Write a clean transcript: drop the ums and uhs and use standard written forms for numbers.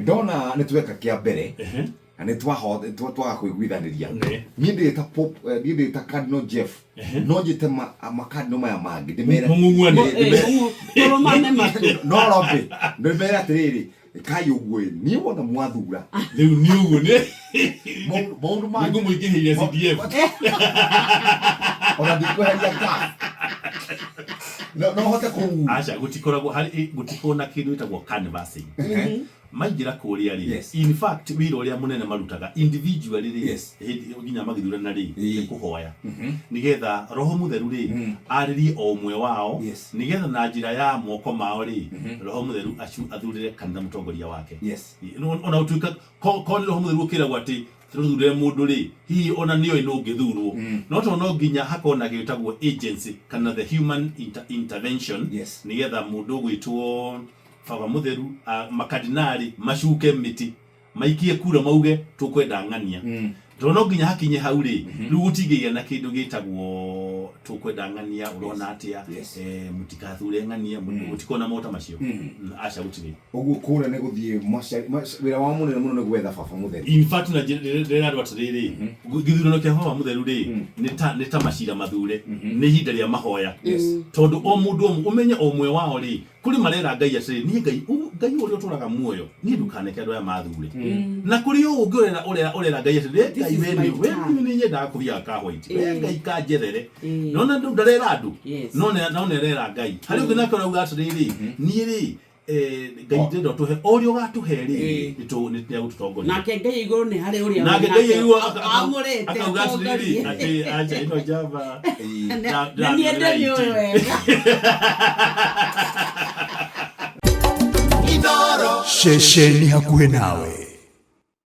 Ndona nĩ tweka kĩa mbere na nĩ twaga kũiguithanĩria. Niĩ ndĩta Pope, niĩ ndĩta Cardinal Jeff, no njĩte makardinal maya mangĩ ndĩmere Mũng'ung'uane. Tũrũmane matũ. No rombe ndĩmere atĩrĩrĩ, kai ũguo ĩ, niĩ wona mwathura Rĩu nĩ ũguo nĩ maũndũ mangĩ nĩngũmũingĩhĩria CDF. Ona ndikweheria gas, no hote kũu. Aca, gũtikoragwo harĩ, gũtikoragwo na kĩndũ gĩtagwo canvassing maingĩra kũrĩa rĩ. In fact, wĩra ũrĩa mũnene marutaga individually rĩ, hĩndĩ nginya magĩthurana rĩ, nĩ kũhoya nĩgetha Roho Mũtheru rĩ arĩrie o ũmwe wao, nĩgetha na njĩra ya moko mao rĩ, Roho Mũtheru athurĩre kanitha mũtongoria wake. Ona gũtuĩka ko nĩ Roho Mũtheru ũkĩragwo atĩ tũthurĩre mũndũ rĩ, hihi ona nĩoĩ nũ ũngĩthurwo, no tondũ no nginya hakorwo na gĩtagwo agency kana the human intervention, nĩgetha mũndũ ũgwĩtwo Baba Mũtheru, makardinali macuke mĩtĩ, maikie kura, mauge tũkwenda ng'ania, tondũ no nginya hakinye hau rĩ, rĩu gũtingĩgĩa na kĩndũ gĩtagwo tũkwenda ng'ania, ũrona atĩa? Mũtikathure ng'ania, gũtikorwo na maũndũ ta macio. Aca, gũtirĩ. Ũguo kũrĩa nĩ gũthiĩ wĩra wao mũnene mũno nĩ gwetha Baba Mũtheru. In fact, na ndĩrera andũ atĩrĩrĩ, gĩthurano kĩa Baba Mũtheru rĩ, nĩ ta macira mathure, nĩ ihinda rĩa mahoya, tondũ o mũndũ ũmenye o ũmwe wao rĩ, kũrĩ marera Ngai atĩrĩ, niĩ Ngai, Ngai ũrĩa ũtũraga muoyo, niĩ ndũkaneke andũ aya mathure, na kũrĩ o ũngĩ ũrera Ngai atĩrĩ, we This Ngai, is we my nĩ we turn. nĩ nyendaga kũthiaga ka white, we Ngai kanjethere. Nona ndũ ndarera andũ, no nĩ arera Ngai. Harĩ ũngĩ nake ũrauga atĩrĩrĩ, niĩ rĩ, Ngai, ndĩrenda ũtũhe o ũrĩa ũgatũhe rĩ, nĩ agũtũtongoria. Nake Ngai igũrũ nĩ harĩ ũrĩa Nake Ngai igũrũ amũrĩte akauga atĩrĩrĩ, atongorie. Atĩ aca, ĩno njamba Na niĩ ndĩmĩũĩ wega. Ceceni hakuhĩ nawe.